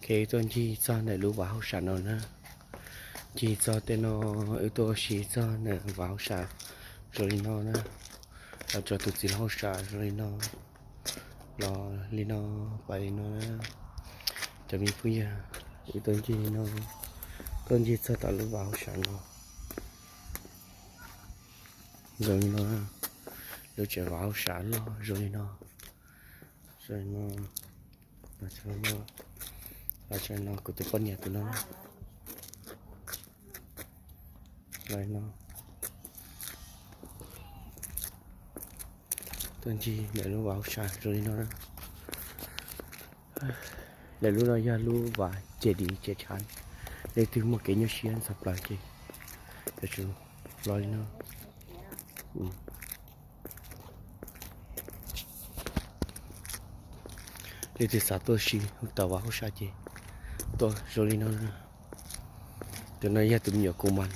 Wb tuaj ncig txog ntawm lub vaj hauj sam no na. Ncig txog tej no, wb tuaj ua si txog ntawm vaj hauj sam zoo li no na. Los tso tus txiv hlob hauj sam zoo li no. Los li no, pais li no na. Cov me phooj ywg, wb tuaj ncig no, tuaj ncig txog tom lub vaj hauj sam no. Zoo li no, lub tsev vaj hauj sam loj zoo li no. Zoo li no, los tso no kuv tus poj niam tus no. Los no, tuaj ncig ntawm lub vaj hauj sam zoo li no na. Lawv lub no yog lub vaj ceg dim ceg tshav, leej twg muaj kev nyuaj siab ntxhov plaws ces yuav tsum los li no. Leej twg xav tuaj ua si tom vaj hauj sam ces tuaj zoo li no. Tus no yog tus me nyuam Ku Mas,